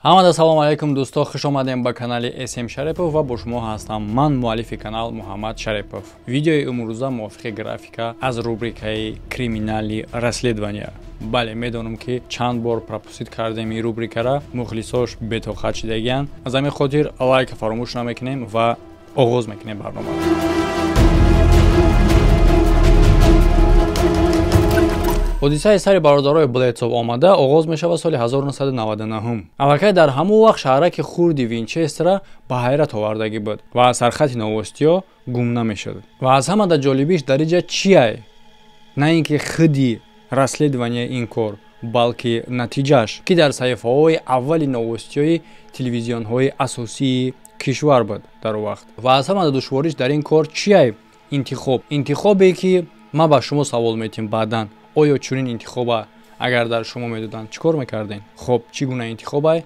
Ҳамада салом алейкум дӯсто, хуш омадем ба канали SM Шарипов ва бо шумо ҳастам ман, муаллифи канал Муҳаммад Шарипов. Видеои имрӯза мувофиқи графика аз рубрикаи криминали расследования. Бале, медонам ки чанд бор пропустить кардем ин рубрикара, мухлисош бетоқат шидагиянд. Аз ҳамин хотир лайка фаромӯш намекунем ва оғоз мекунем барномаро. Ҳодисаи сари бародарои Бледсов омада оғоз мешавад соли 1999. Аллакай дар ҳамон вақт шаҳраки хурди Винчестера ба ҳайрат овардагӣ буд ва аз сархати новостиҳо гум намешуд. Ва аз ҳамада ҷолибиш дар инҷа чиай? На ин ки худи расследованияи ин кор, балки натиҷааш, ки дар саҳифаҳои аввали новостиҳои телевизионҳои асосии кишвар буд дар он вақт. Ва аз ҳамада душвориш дар ин кор чиай? Интихоб. Интихобе ки ман ба шумо савол метиҳам баъдан. Оё чунин интихоба агар дар шумо медоданд, чӣ кор мекардем? Хоб, чӣ гуна интихобай?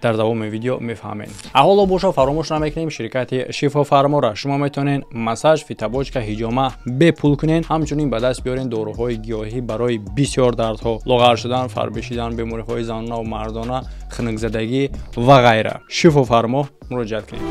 Дар давоми видео мефаҳмем. Ҳоло боша фаромӯш намекунем ширкати Шифофармора. Шумо метавонед массаж, фитобочка, ҳиҷома бепул кунед, ҳамчунин ба даст биёред доруҳои гиёҳӣ барои бисёр дардҳо, лоғар шудан, фарбешидан, бемориҳои занона ва мардона, хунукзадагӣ ва ғайра. Шифофармо муроҷиат кунед.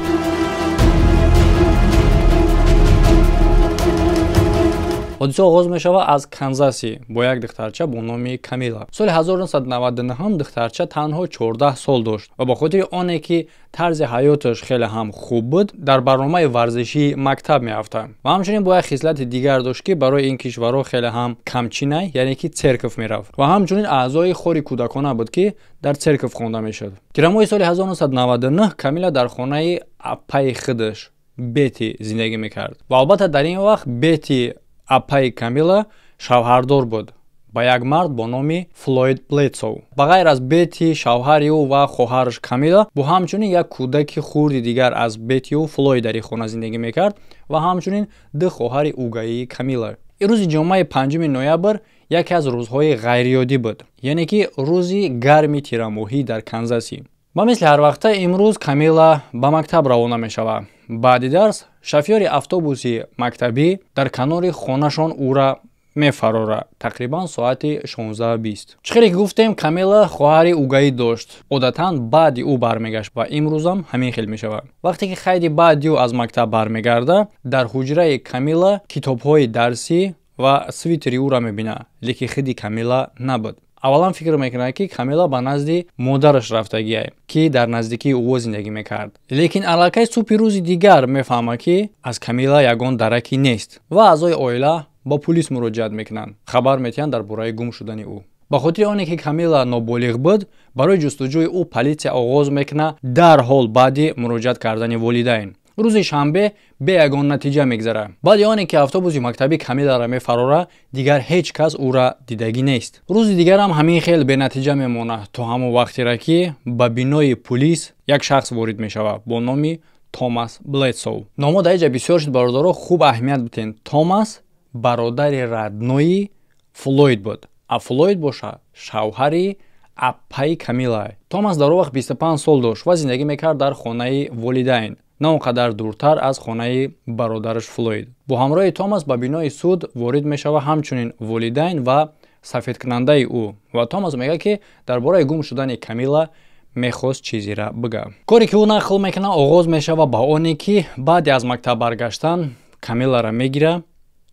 Ҳодиса оғоз мешавад аз Канзаси бо як духтарча бо номи Камила. Соли 1999 духтарча танҳо 14 сол дошт ва ба хотири оне ки тарзи ҳаёташ хеле ҳам хуб буд, дар барномаи варзишии мактаб меафтад. Ва ҳамчунин бо як хислати дигар дошт, ки барои ин кишварҳо хеле ҳам камчинай, яъне ки церков мерафт. Ва ҳамчунин аъзои хори кӯдакона буд, ки дар церков хонда мешуд. Тирамоҳи соли 1999 Камила дар хонаи аппаи худаш Бети зиндагӣ мекард. Ва албатта дар ин вақт Бети аппаи Камила шавҳардор буд ба як мард бо номи Флойд Бледсов. Ба ғайр аз Бети, шавҳари ӯ ва хоҳараш Камила, бо ҳамчунин як кӯдаки хурди дигар аз Бетиу Флойд дар ин хона зиндагӣ мекард ва ҳамчунин ду хоҳари угаии Камила. Ин рӯзи ҷумъаи 5 ноябр яке аз рӯзҳои ғайриоддӣ буд, яъне ки рӯзи гарми тирамоҳӣ дар Канзаси. Ба мисли ҳар вақта имрӯз Камила ба мактаб равона мешавад. Баъди дарс шофёри автобуси мактабӣ дар канори хонашон ӯра мефарорад тақрибан соати 16:20. Чӣ хеле ки гуфтем, Камила хоҳари угаӣ дошт. Одатан баъди ӯ бармегашт ва имрӯзам ҳамин хел мешавад. Вақте ки хайди баъди ӯ аз мактаб бармегарда, дар ҳуҷраи Камила китобҳои дарсӣ ва свитери ӯра мебинад, лекин худи Камила набуд. Аввалан фикр мекунад, ки Камила ба назди модараш рафтагиай, ки дар наздикии ӯ зиндагӣ мекард. Лекин аллакай субҳи рӯзи дигар мефаҳмад, ки аз Камила ягон дараки нест ва аъзои оила ба пулис муроҷиат мекунанд. Хабар метиҳанд дар бораи гум шудани ӯ. Ба хотири оне ки Камила ноболиғ буд, барои ҷустуҷӯи ӯ политсия оғоз мекунад дарҳол баъди муроҷиат кардани волидайн. Рӯзи шанбе бе ягон натиҷа мегзарад. Баъди оне ки автобуси мактабӣ Камиларо мефарорад, дигар ҳеҷ кас ӯра дидагӣ нест. Рӯзи дигарам ҳамин хел бенатиҷа мемонад то ҳамон вақтера, ки ба бинои пулис як шахс ворид мешавад бо номи Томас Бледсов. Номо дар инҷа бисёр шуд, бародаро, хуб аҳамият битен. Томас бародари роднои Флойд буд, а Флойд боша шавҳари аппаи Камила. Томас дар он вақт 25 сол дошт ва зиндагӣ мекард дар хонаи волидайн, на он қадар дуртар аз хонаи бародараш Флойд. Бо ҳамроҳи Томас ба бинои суд ворид мешавад ҳамчунин волидайн ва сафедкунандаи ӯ. Ва Томас мегӯяд, ки дар бораи гум шудани Камила мехост чизеро бигӯяд. Коре ки ӯ нақл мекунад оғоз мешавад ба оне ки баъди аз мактаб баргаштан Камиларо мегирад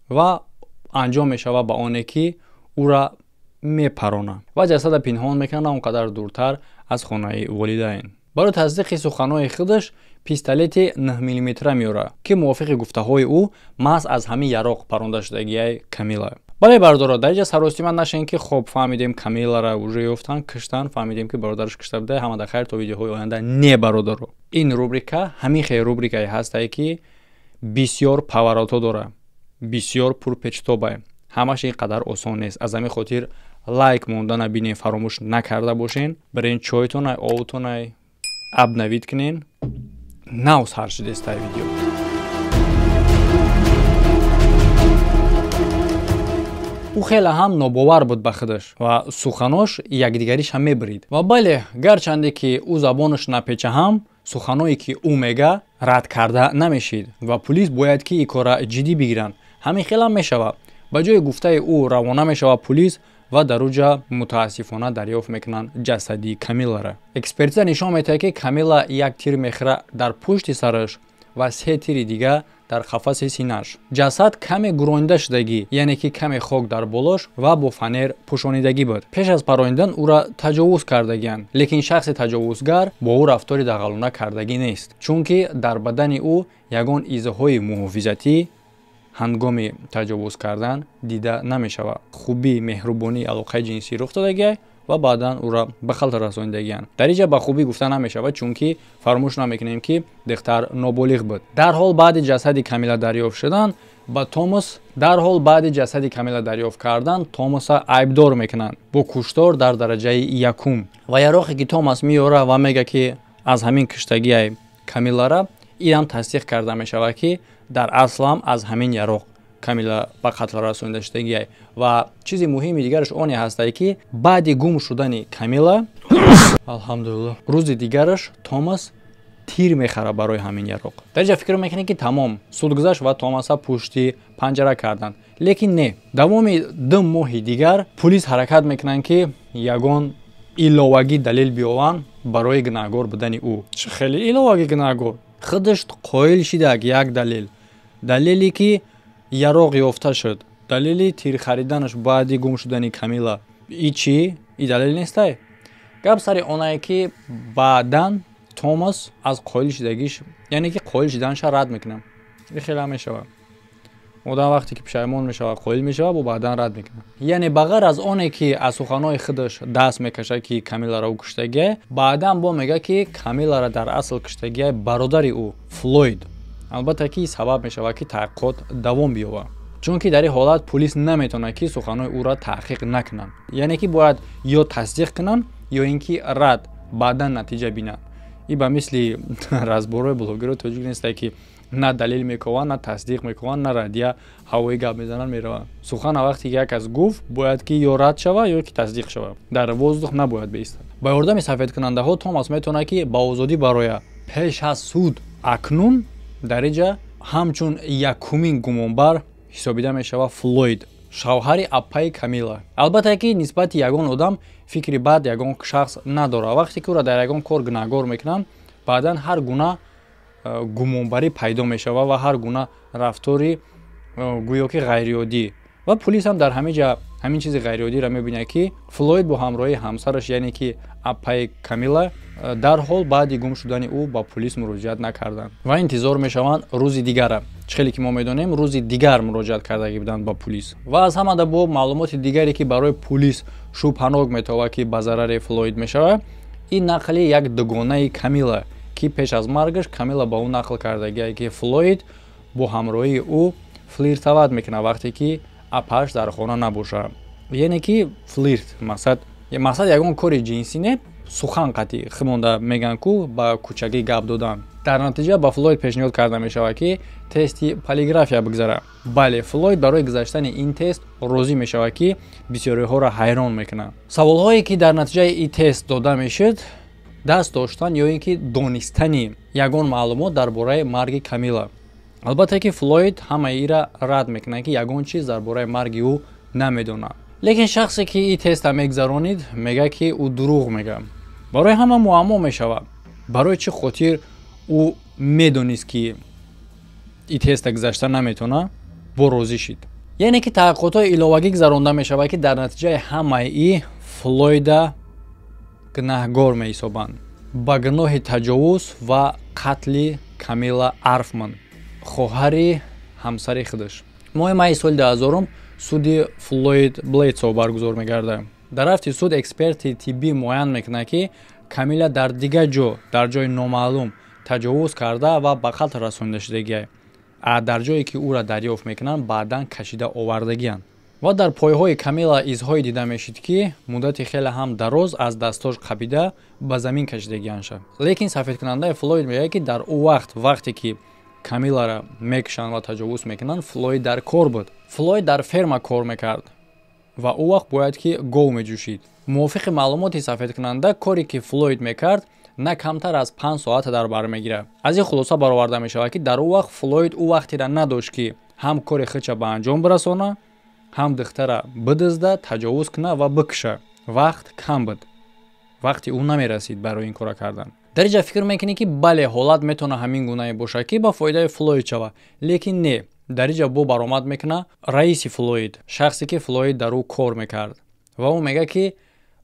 ва анҷом мешавад ба оне ки ӯра мепаронад ва ҷасада пинҳон мекунад на он қадар дуртар аз хонаи волидайн. Барои тасдиқи суханҳои худаш пистолети 9 миллиметра меорад, ки мувофиқи гуфтаҳои ӯ маҳз аз ҳамин яроқ паронда шудагиай Камила. Бале бародаро, дар инҷа саростима нашен, ки хоб фаҳмидем Камиларо уже ёфтан, киштан, фаҳмидем ки бародараш кишта буда, ҳама дар хайр то видеоҳои оянда. Не бародаро, ин рубрика ҳамин хел рубрикае ҳастае, ки бисёр поворотҳо дорад, бисёр пурпечтобае. Ҳамаш ин қадар осон нест. Аз ҳамин хотир лайк мондана бинен фаромӯш накарда бошен. Бирен чойтонай, овтонай обновить кунен. Нав сар шудестай видео. Ӯ хеле ҳам нобовар буд ба худаш ва суханош якдигариша мебирид. Ва бале, гарчанде ки ӯ забонаш напеча ҳам, суханое ки ӯ мега рад карда намешид ва пулис бояд ки ин корра ҷиддӣ бигиранд. Ҳамин хел ҳам мешавад. Ба ҷои гуфтаи ӯ равона мешавад пулис Ва дар уҷа мутаассифона дарёфт мекунанд ҷасади Камилара. Экспертиза нишон медиҳад, ки Камила як тир мехӯра дар пушти сараш ва се тири дига дар қафаси синаш. Ҷасад каме гуронида шудагӣ, яъне ки каме хок дар болош ва бо фанер пӯшонидагӣ буд. Пеш аз паронидан ӯра таҷовуз кардагианд, лекин шахси таҷовузгар бо ӯ рафтори дағалона кардагӣ нест, чунки дар бадани ӯ ягон изҳои муҳофизатӣ ҳангоми таҷовуз кардан дида намешавад. Хубӣ, меҳрубонӣ, алоқаи ҷинсӣ рух додагиай ва баъдан ӯра ба халтр расонидагианд. Дар инҷа ба хубӣ гуфта намешавад, чунки фаромӯш намекунем, ки духтар ноболиғ буд. Дарҳол баъди ҷасади Камила дарёфт шудан ба Томас, дарҳол баъди ҷасади Камила дарёфт кардан, Томаса айбдор мекунанд бо куштор дар дараҷаи якум. Ва яроқе, ки Томас меёра ва мега, ки аз ҳамин киштагиай Камилара, инам тасдиқ карда мешавад, ки дар аслам аз ҳамин яроқ Камила ба қатл расонида шудагиай. Ва чизи муҳими дигараш оне ҳастае, ки баъди гум шудани Камила, алҳамдулилло, рӯзи дигараш Томас тир мехарад барои ҳамин яроқ. Дар инҷа фикр мекунед, ки тамом, суд гузашт ва Томаса пушти панҷара карданд, лекин не. Давоми 2 моҳи дигар пулис ҳаракат мекунанд, ки ягон иловагӣ далел биёванд барои гунаҳгор будани ӯ. Хеле иловагӣ гунаҳгор худаш қоил шидак. Як далел, далеле ки яроқ ёфта шуд, далели тирхариданаш баъди гум шудани Камила. И чӣ, и далел нестай? Гап сари онае, ки баъдан Томас аз қоил шидагиш, яъне ки қоил шиданаша рад мекунам. И хеле ҳам мешавад: одам вақте ки пушаймон мешавад, қоил мешавад, бо баъдан рад мекунад. Яъне ба ғайр аз оне ки аз суханҳои худаш даст мекашад, ки Камиларо ӯ куштагия, баъдан бо мега, ки Камилара дар асл куштагия бародари ӯ Флойд. Албатта ки сабаб мешавад, ки таҳқиқот давом биёбад, чунки дар ин ҳолат пулис наметавонад, ки суханҳои ӯро таҳқиқ накунанд, яъне ки бояд ё тасдиқ кунанд, ё ин ки рад, баъдан натиҷа бинанд. И ба мисли разбор ои блогерои тоҷик несте, ки на далел мекованд, на тасдиқ мекунанд, на радия, ҳавоӣ гап мезананд, мераванд. Сухана вақте ки як кас гуфт, бояд ки ё рад шавад, ё ки тасдиқ шавад, дар воздух набояд беистад. Ба ёрдами сафедкунандаҳо Томас метавонад, ки ба озодӣ барояд пеш аз суд. Акнун дар инҷа ҳамчун якумин гумонбар ҳисобида мешавад Флойд, шавҳари аппаи Камила. Албатта ки нисбати ягон одам фикри бад ягон шахс надорад. Вақте ки ӯро дар ягон кор гунаҳгор мекунанд, баъдан ҳар гуна гумонбарӣ пайдо мешавад ва ҳар гуна рафтори гӯё ки ғайриоддӣ. Ва пулис ҳам дар ҳамин ҷа ҳамин чизи ғайриоддиро мебинад, ки Флойд бо ҳамроҳии ҳамсараш, яъне ки аппаи Камила, дарҳол баъди гум шудани ӯ ба пулис муроҷиат накарданд ва интизор мешаванд рӯзи дигара. Чӣ хеле ки мо медонем, рӯзи дигар муроҷиат кардагӣ буданд ба пулис. Ва аз ҳамада бо маълумоти дигаре, ки барои пулис шубҳанок метавад, ки ба зарари Флойд мешавад, ин нақли як дугонаи Камила, ки пеш аз маргаш Камила ба ӯ нақл кардагие, ки Флойд бо ҳамроҳии ӯ флиртовать мекунад, вақте ки апаш дар хона набошад. Яъне ки флирт мақсад ягон кори ҷинсӣ не, сухан қатъӣ химонда мегӯянд ку, ба кӯчагӣ гап додан. Дар натиҷа ба Флойд пешниҳод карда мешавад, ки тести полиграфия бигзарад. Бале, Флойд барои гузаштани ин тест розӣ мешавад, ки бисёриҳоро ҳайрон мекунад. Саволҳое, ки дар натиҷаи ин тест дода мешуд, даст доштан ё ин ки донистани ягон маълумот дар бораи марги Камила. Албатта ки Флойд ҳамаи инра рад мекунад, ки ягон чиз дар бораи марги ӯ намедонад. Лекин шахсе, ки ин теста мегузаронид, мегӯяд, ки ӯ дурӯғ мегӯяд. Барои ҳама муаммо мешавад, барои чӣ хотир ӯ медонист, ки ин теста гузашта наметавонад, бо розӣ шид. Яъне ки таҳқиқотҳои иловагӣ гузаронда мешавад, ки дар натиҷаи ҳамаи и Флойда гунаҳгор меҳисобанд ба гуноҳи таҷовуз ва қатли Камила Арфман, хоҳари ҳамсари худаш. Моҳи майи соли 2000 суди Флойд Бледсо баргузор мегардад. Дар рафти суд эксперти тиббӣ муайян мекунад, ки Камила дар дигар ҷо, дар ҷои номаълум таҷовуз карда ва ба қатл расонида шудагиай. Дар ҷое ки ӯра дарёфт мекунанд, баъдан кашида овардагианд ва дар пойҳои Камила изҳое дида мешид, ки муддати хеле ҳам дароз аз дастош қабида ба замин кашидагианша. Лекин сафедкунандаи Флойд мегӯяд, ки дар ӯ вақт, вақте ки Камилара мекушанд ва таҷовуз мекунанд, Флойд дар кор буд. Флойд дар ферма кор мекард ва ӯ вақт бояд ки гов меҷӯшид. Мувофиқи маълумоти сафедкунанда, коре ки Флойд мекард, на камтар аз 5 соата дар бар мегирад. Аз ин хулоса бароварда мешавад, ки дар ӯ вақт Флойд ӯ вақтера надошт, ки ҳам кори худша ба анҷом бирасона, Ҳам духтара бидизда, таҷовуз куна ва бикуша. Вақт кам буд, вақти ӯ намерасид барои ин кора кардан. Дар инҷа фикр мекунӣ, ки бале, ҳолат метавона ҳамин гунае бошад, ки ба фоидаи Флойд шава, лекин не. Дар инҷа бо баромад мекуна раиси Флойд, шахсе ки Флойд дар ӯ кор мекард, ва ӯ мегӯяд, ки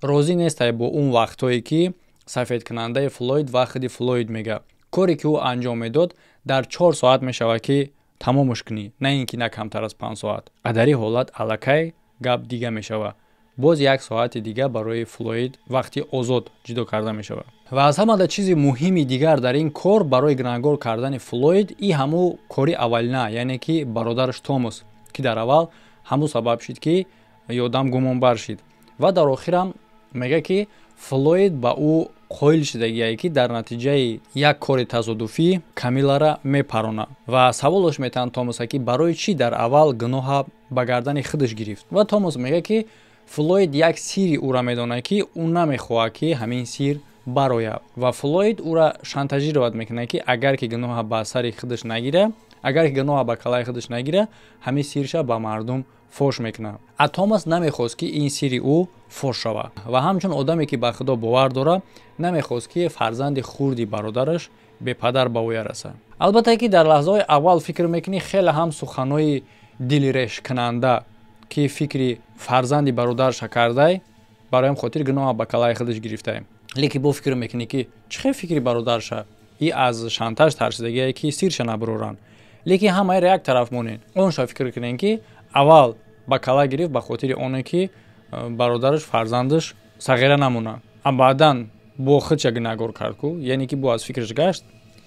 розӣ нестай бо он вақтҳое, ки сафедкунандаи Флойд ва худи Флойд мега. Коре ки ӯ анҷом медод, дар 4 соат мешавад, ки тамомаш кунӣ, на ин ки на камтар аз 5 соат. А дар ин ҳолат аллакай гап дига мешавад. Боз як соати дига барои Флойд вақти озод ҷудо карда мешавад. Ва аз ҳамада чизи муҳими дигар дар ин кор барои гунаҳгор кардани Флойд и ҳамун кори аввалина, яъне ки бародараш Томас, ки дар аввал ҳамун сабаб шид, ки ёдам гумонбар шид. Ва дар охирам мегӯяд, ки Флойд ба ӯ қоил шудагие, ки дар натиҷаи як кори тасодуфӣ Камилара мепаронад. Ва саволаш метаҳанд Томаса, ки барои чӣ дар аввал гуноҳа ба гардани худаш гирифт. Ва Томас мегӯяд, ки Флойд як сирри ӯра медонад, ки ӯ намехоҳад, ки ҳамин сир барояд. Ва Флойд ӯра шантажировать мекунад, ки агар ки гуноҳа ба сари худаш нагира, агар ки гуноҳа ба калаи худаш нагира, ҳамин сирша ба мардум фош мекунад. А Томас намехост, ки ин сирри ӯ фош шавад, ва ҳамчун одаме, ки ба Худо бовар дорад, намехост, ки фарзанди хурди бародараш бепадар ба воя расад. Албатта, ки дар лаҳзаҳои аввал фикр мекунӣ, хеле ҳам суханҳои дилрешкунанда, ки фикри фарзанди бародарша кардай, барои хотир гуноҳа ба калаи худаш гирифтай. Лекин бо фикр мекунӣ, ки чӣ хел фикри бародарша и аз шантаж тарсидагие, ки сирша набуроранд. Лекин ҳамаеро як тараф монед, онша фикр кунем, ки аввал ба кала гирифт ба хотири оне, ки бародараш, фарзандаш сағира намонад, а баъдан бо худша гунаҳгор кард ку, яъне ки бо аз фикраш гашт.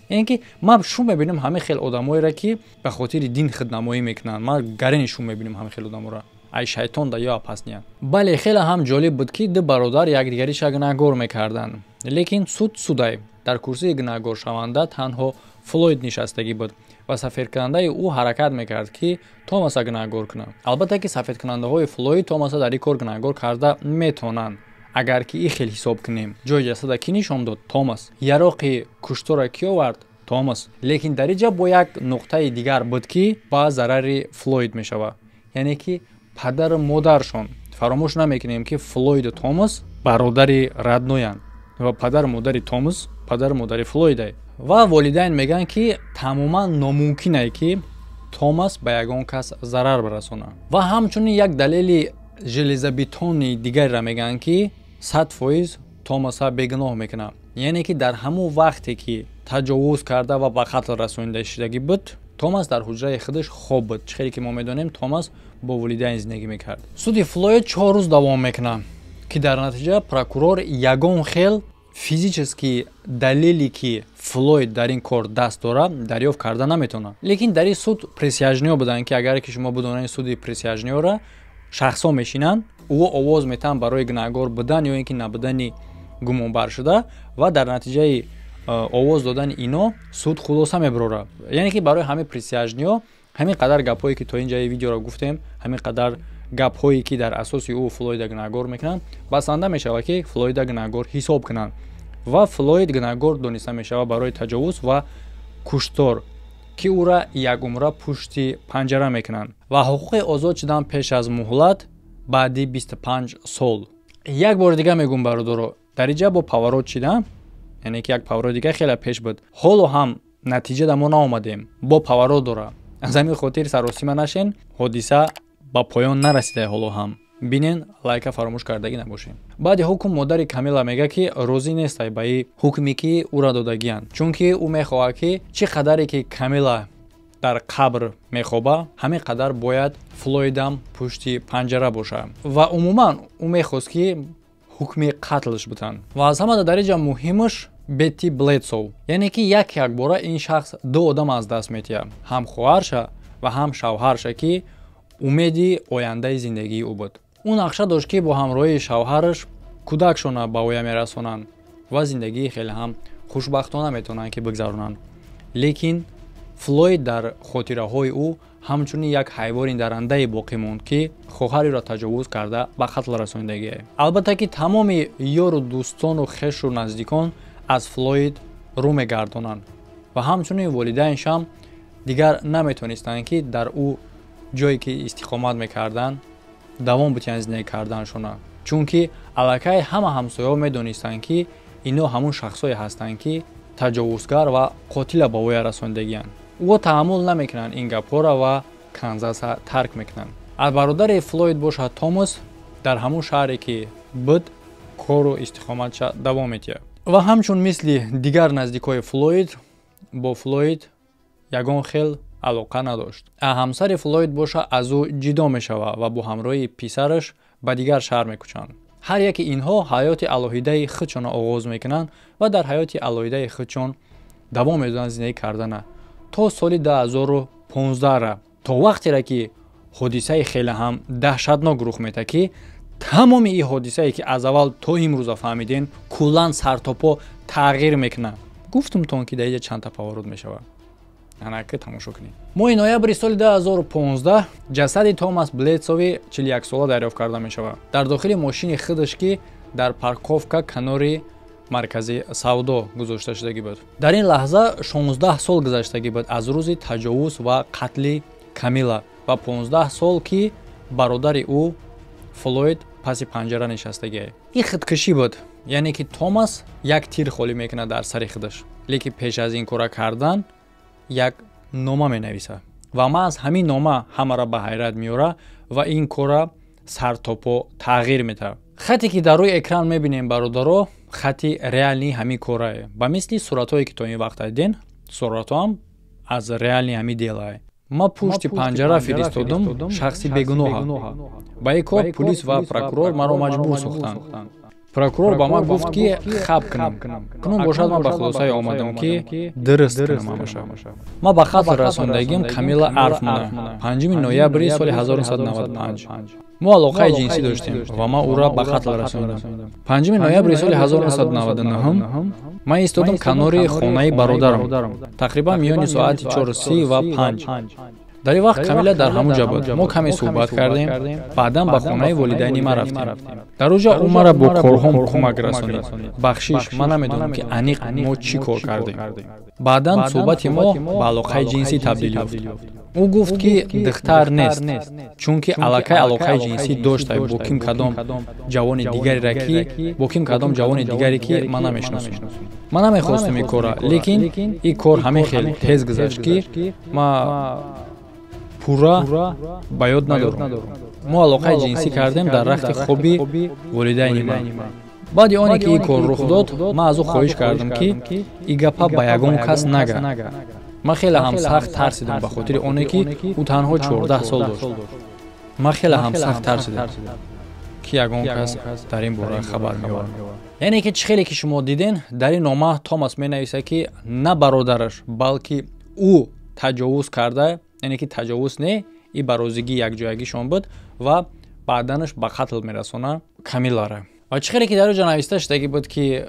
Яъне ки ман шу мебинам ҳамин хел одамоеро, ки ба хотири дин худнамоӣ мекунанд. Ман гарини шу мебинам ҳамин хел одаморо, ай шайтон да ё опасный янд. Бале, хеле ҳам ҷолиб буд, ки ду бародар якдигариша гунаҳгор мекарданд, лекин суд судай. Дар курсии гунаҳгоршаванда танҳо Флойд нишастагӣ буд ва сафедкунандаи ӯ ҳаракат мекард, ки Томаса гунаҳгор кунад. Албатта, ки сафедкунандаҳои Флойд Томаса дар ин кор гунаҳгор карда метавонанд, агар ки ин хел ҳисоб кунем. Ҷои ҷасада кӣ нишон дод? Томас. Яроқи куштора кӣ овард? Томас. Лекин дар ин ҷа бо як нуқтаи дигар буд, ки ба зарари Флойд мешавад, яъне ки падару модаршон. Фаромӯш намекунем, ки Флойду Томас бародари родной анд ва падару модари Томас падару модари Флойдай. Ва волидайн мегӯянд, ки тамоман номумкинае, ки Томас ба ягон кас зарар барасонад. Ва ҳамчунин як далели железобетонный дигареро мегӯянд, ки 100% Томаса бегуноҳ мекунад, яъне ки дар ҳамон вақте ки таҷовуз карда ва ба қатл расонида шудагӣ буд, Томас дар ҳуҷраи худаш хоб буд. Чӣ хеле ки мо медонем, Томас бо волидайн зиндагӣ мекард. Суди Флойд 4 рӯз давом мекунад, ки дар натиҷа прокурор ягон хел физический далеле, ки Флойд дар ин кор даст дорад, дарёфт карда наметавонад. Лекин дар ин суд присяжный ҳо буданд, ки агар ки шумо бидонед, суди присяжный ҳоро шахсҳо мешинанд, ӯ овоз метаҳанд барои гунаҳгор будан ё ин ки набудани гумонбаршуда, ва дар натиҷаи овоз додани ино суд хулоса мебарорад. Яъне ки барои ҳамин присяжный ҳо ҳамин қадар гапҳое, ки то ин ҷаи видеоро гуфтем, ҳамин қадар гапҳое, ки дар асоси ӯ Флойда гунаҳгор мекунанд, басанда мешавад, ки Флойда гунаҳгор ҳисоб кунанд. Ва Флойд гунаҳгор дониста мешавад барои таҷовуз ва куштор, ки ӯра якумра пушти панҷара мекунанд ва ҳуқуқи озод шудан пеш аз муҳлат баъди 25 сол. Як бори дига мегӯм, бародаро, дар инҷа бо поворот шида, яъне ки як поворот дига хеле пеш буд. Ҳоло ҳам натиҷа да мо наомадем, бо поворот дора. Аз ҳамин хотир саросима нашен, ҳодиса ба поён нарасида ҳоло ҳам. Бинен, лайка фаромӯш кардагӣ набошем. Баъди ҳукм модари Камила мегӯяд, ки розӣ нестай ба и ҳукме, ки ӯра додагиянд, чунки ӯ мехоҳад, ки чӣ қадаре ки Камила дар қабр мехоба, ҳамин қадар бояд Флойдам пушти панҷара бошад. Ва умуман ӯ мехост, ки ҳукми қатлш бутанд. Ва аз ҳамада дариҷа муҳимаш Бетти Бледсов, яъне ки як якбора ин шахс ду одам аз даст метиҳад: ҳам хоҳарша ва ҳам шавҳарша, ки умеди ояндаи зиндагии ӯ буд. Ӯ нақша дошт, ки бо ҳамроҳии шавҳараш кӯдакшона ба воя мерасонанд ва зиндагии хеле ҳам хушбахтона метавонанд, ки бигзаронанд. Лекин Флойд дар хотираҳои ӯ ҳамчунин як ҳайвони дарандае боқӣ монд, ки хоҳареро таҷовуз карда ба қатл расонидагие. Албатта, ки тамоми ёру дӯстону хешу наздикон аз Флойд рӯ мегардонанд ва ҳамчунин волидайншам дигар наметавонистанд, ки дар ӯ ҷое ки истиқомат мекарданд. давом битиҳанд зиндагӣ карданшона, чунки аллакай ҳама ҳамсояҳо медонистанд, ки ино ҳамун шахсое ҳастанд, ки таҷовузгар ва қотила ба воя расондагиянд. Ӯ таҳаммул намекунанд ин гапҳоро ва Канзаса тарк мекунанд. Аз бародари Флойд бошад, Томас, дар ҳамун шаҳре ки буд, кору истиқоматша давом медиҳад ва ҳамчун мисли дигар наздикҳои Флойд бо Флойд ягон хел алоқа надошт. А ҳамсари Флойд боша аз ӯ ҷидо мешавад ва бо ҳамроҳии писараш ба дигар шаҳр мекӯчанд. Ҳар яке инҳо ҳаёти алоҳидаи худшонро оғоз мекунанд ва дар ҳаёти алоҳидаи худшон давом медоданд зиндагӣ кардана то соли 2015, то вақтера ки ҳодисаи хеле ҳам даҳшатнок рух метад, ки тамоми ин ҳодисае, ки аз аввал то имрӯза фаҳмидем, куллан сартопо тағйир мекунад. Гуфтумтон, ки дар инҷа чандта поворот мешавад, анака тамошо кунед. Моҳи ноябри соли 2015 ҷасади Томас Бледсови 41сола дарёфт карда мешавад дар дохили мошини худаш, ки дар парковка канори маркази савдо гузошта шудагӣ буд. Дар ин лаҳза 16 сол гузаштагӣ буд аз рӯзи таҷовуз ва қатли Камила ва 15 сол, ки бародари ӯ Флойд паси панҷара нишастагиа. Ин худкушӣ буд, яъне ки Томас як тир холӣ мекунад дар сари худаш, лекин пеш аз ин кора кардан як нома менависад ва маҳз ҳамин нома ҳамаро ба ҳайрат меорад ва ин кора сартопо тағйир метавад. Хате ки дар рӯи экран мебинем, бародаро, хати реальный ҳамин корае, ба мисли суратҳое, ки то ин вақт диден, суратҳоам аз реальный ҳамин дело е. Ма пушти панҷара фиристодум шахси бегуноҳа. Ба ин кор пулис ва прокурор маро маҷбур сохтанд. Прокурор ба ман гуфт, ки хаб кунам. Кунун бошад, ман ба хулосае омадам, ки дуруст кунам ҳамаша. Ман ба қатл расондагим Камила Арфмана 5 ноябри соли 1995. Мо алоқаи ҷинсӣ доштем ва ман ӯро ба қатл расондам. 5 ноябри соли 1999 ман истодам канори хонаи бародарам, тақрибан миёни соати 4:30 ва 5. Дар ин вақт Камила дар ҳамон ҷо буд. Мо каме суҳбат кардем, баъдан ба хонаи волидайни ман рафтем. Дар он ҷо ӯ мара бо корҳом кӯмак расонид. Бахшиш, ман намедонам, ки аниқ мо чӣ кор кардем. Баъдан суҳбати мо ба алоқаи ҷинсӣ табдил ёфт. Ӯ гуфт, ки духтар нест, чунки аллакай алоқаи ҷинсӣ дошта бо ким кадом ҷавони дигарера ки бо ким кадом ҷавони дигаре, ки ман намешиносам. Ман намехостам ин корра, лекин ин кор ҳамин хел тез гузашт, ки ман пурра ба ёд надорам. Мо алоқаи ҷинсӣ кардем дар рахти хоби волидайни ман. Баъди оне ки ин кор рух дод, ман аз ӯ хоҳиш кардам, ки ин гапа ба ягон кас нага. Ман хеле ҳам сахт тарсидам, ба хотири оне ки ӯ танҳо 14 сол дошт. Ман хеле ҳам сахт тарсидам, ки ягон кас дар ин бора хабар меорад. Яъне ки чӣ хеле ки шумо диден, дар ин нома Томас менависад, ки на бародараш, балки ӯ таҷовуз карда, яъне ки таҷовуз не, и ба розигӣ якҷоягишон буд ва баъданаш ба қатл мерасона Камилара. Ва чӣ хеле ки дар ҷо нависта шудагӣ буд, ки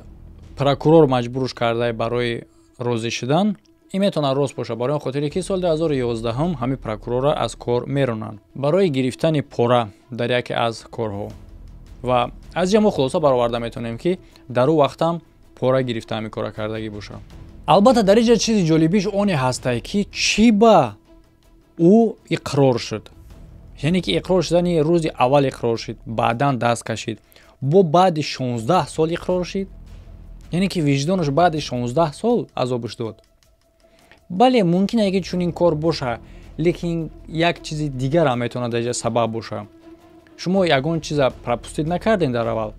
прокурор маҷбурш карда барои розӣ шудан, ин метавонад рост бошад, барои он хотире ки соли 2011 ҳамин прокурорро аз кор меронанд барои гирифтани пора дар яке аз корҳо. Ва аз ҷа мо хулоса бароварда метавонем, ки дар ӯ вақтам пора гирифта ҳамин кора кардагӣ бошад. Албатта, дар инҷа чизи ҷолибиш оне ҳастае, ки чӣ ба ӯ иқрор шуд, яъне ки иқрор шудани рӯзи аввал иқрор шуд, баъдан даст кашид, бо баъди 16 сол иқрор шид, яъне ки виҷдонаш баъди 16 сол азобш дод. Бале, мумкин ае, ки чунин кор боша, лекин як чизи дигарам метавонад дар инҷа сабаб боша. Шумо ягон чиза пропустить накардем дар аввал,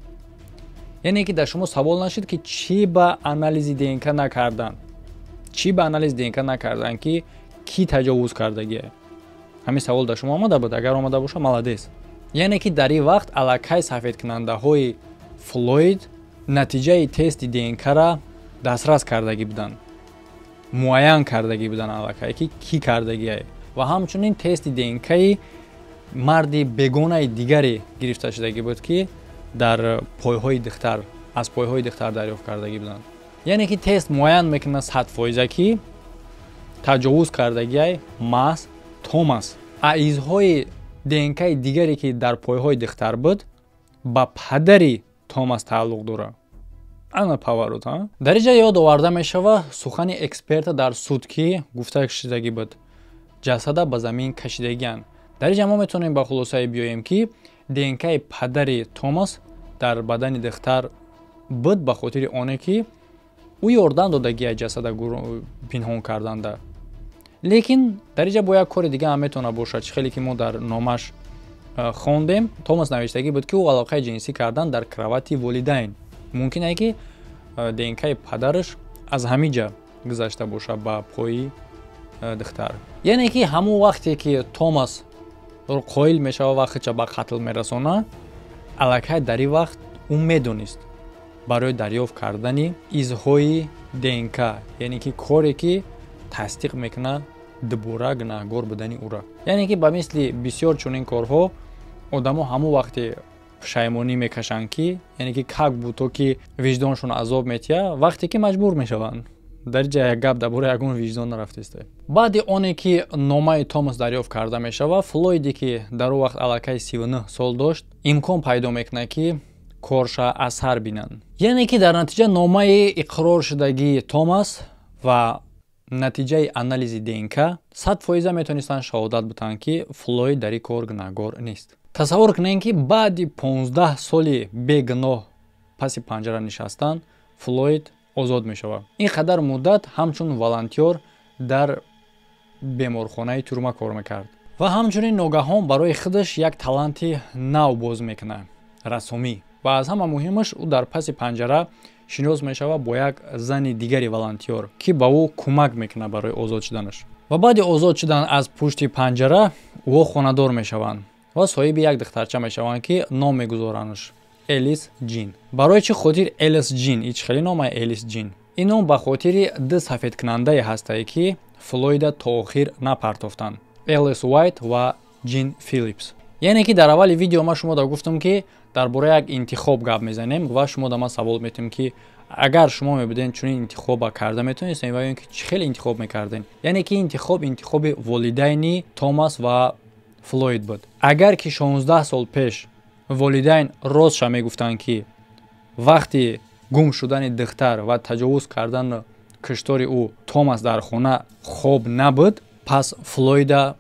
яъне ки дар шумо савол нашид, ки чӣ ба анализи ДНК накарданд, чӣ ба анализи ДНК накарданд, ки кӣ таҷовуз кардагие? Ҳамин савол дар шумо омада буд? Агар омада боша, молодец. Яъне ки дар ин вақт аллакай сафедкунандаҳои Флойд натиҷаи тести ДНКра дастрас кардагӣ буданд, муайян кардагӣ буданд аллакай, ки кӣ кардагие. Ва ҳамчунин тести ДНКи марди бегонаи дигаре гирифта шудагӣ буд, ки дар пойҳои духтар, аз пойҳои духтар дарёфт кардагӣ буданд. Яъне ки тест муайян мекунад 100%, ки таҷовуз кардагиай маҳз Томас. А изҳои ДНКи дигаре, ки дар пойҳои духтар буд, ба падари Томас тааллуқ дорад. Ана поворот. Дар инҷа ёд оварда мешавад сухани эксперта дар суд, ки гуфта шудагӣ буд, ҷасада ба замин кашидагианд. Дар инҷа мо метавонем ба хулосае биёем, ки ДНКи падари Томас дар бадани духтар буд, ба хотири оне ки ӯ ёрдам додагия ҷасада пинҳон карданда. Лекин дар инҷа бо як кори дига ҳам метавона бошад. Чӣ хеле ки мо дар номаш хондем, Томас навиштагӣ буд, ки ӯ алоқаи ҷинсӣ кардан дар кровати волидайн. Мумкин ае, ки ДНКи падараш аз ҳамин ҷа гузашта бошад ба пои духтар. Яъне ки ҳамон вақте ки Томас қоил мешавад ва худша ба қатл мерасонад, аллакай дар ин вақт ӯ медонист барои дарёфт кардани изҳои ДНК, яъне ки коре ки тасдиқ мекунад дубора гунаҳгор будани ӯра. Яъне ки ба мисли бисёр чунин корҳо одамо ҳамон вақте пушаймонӣ мекашанд, ки яъне ки как будто ки виҷдоншон азоб метиҳад, вақте ки маҷбур мешаванд. Дар ҷа як гап дар бораи ягон виҷдон нарафтеста. Баъди оне ки номаи Томас дарёфт карда мешавад, Флойде, ки дар он вақт аллакай 39 сол дошт, имкон пайдо мекунад, ки корша аз сар бинанд. Яъне ки дар натиҷа номаи иқрор шудагии Томас ва натиҷаи анализи ДНК 100% метавонистанд шаҳодат бутанд, ки Флойд дар ин кор гунаҳгор нест. Тасаввур кунем, ки баъди 15 соли бегуноҳ паси панҷара нишастан Флойд озод мешавад. Ин қадар муддат ҳамчун волонтёр дар беморхонаи тюрьма кор мекард ва ҳамчунин ногаҳон барои худаш як таланти нав боз мекунад — рассомӣ. Ва аз ҳама муҳимаш, ӯ дар паси панҷара шинос мешавад бо як зани дигари волонтёр, ки ба ӯ кӯмак мекунад барои озод шуданаш. Ва баъди озод шудан аз пушти панҷара ӯ хонадор мешаванд ва соҳиби як духтарча мешаванд, ки ном мегузоранаш Элис Ҷин. Барои чӣ хотир Элис Ҷин? Ич хеле нома Элис Ҷин. Ин ном ба хотири ду сафедкунандае ҳастае, ки Флойда то охир напартофтанд: Элис Уайт ва Ҷин Филипс. Яъне ки дар аввали видео ман шумо да гуфтам, ки дар бораи як интихоб гап мезанем ва шумо да ман савол метем, ки агар шумо мебуден, чунин интихоба карда метавонистем ва ё ин ки чӣ хеле интихоб мекардем. Яъне ки интихоб интихоби волидайни Томас ва Флойд буд. Агар ки 16 сол пеш волидайн ростша мегуфтанд, ки вақти гум шудани духтар ва таҷовуз кардану киштори ӯ Томас дар хона хоб набуд, пас Флойда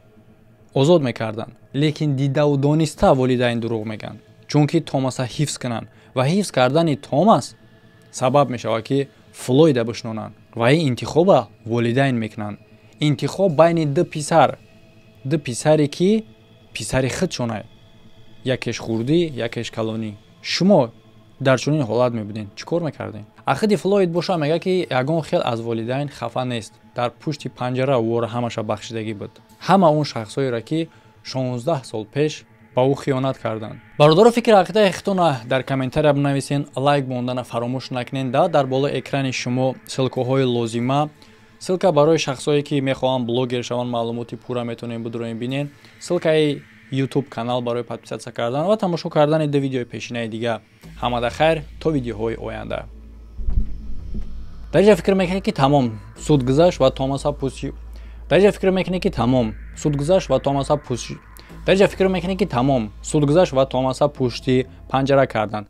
озод мекарданд. Лекин дидаву дониста волидайн дурӯғ мегӯянд, чунки Томаса ҳифз кунанд, ва ҳифз кардани Томас сабаб мешавад, ки Флойда бишнонанд. Ва ин интихоба волидайн мекунанд, интихоб байни ду писар, ду писаре ки писари худшонай, якеш хурдӣ, якеш калонӣ. Шумо дар чунин ҳолат мебуден, чӣ кор мекардем? Ахиди Флойд боша мегӯяд, ки ягон хел аз волидайн хафа нест. Дар пушти панҷара ӯро ҳамаша бахшидагӣ буд, ҳама он шахсҳоеро, ки 16 сол пеш ба ӯ хиёнат карданд. Бародаро, фикри ақидаи худтона дар комментария бинависен, лайк мондана фаромӯш накунед. Да дар болои экрани шумо ссылкаҳои лозима: ссылка барои шахсҳое, ки мехоҳанд блогер шаванд, маълумоти пурра метавонед бидуроен бинен, ссылкаи YouTube канал барои подписаться кардан ва тамошо кардани ду видеои пешинаи дига. Ҳамада хайр, то видеоҳои оянда. Дар ҷа фикр мекунед, ки тамом, суд гузашт ва Томаса пӯси. Дар ҷа фикр мекунед, ки тамом, суд гузашт ва Томаса пӯси. Дар ҷа фикр мекунед, ки тамом, суд гузашт ва Томаса пушти панҷара карданд.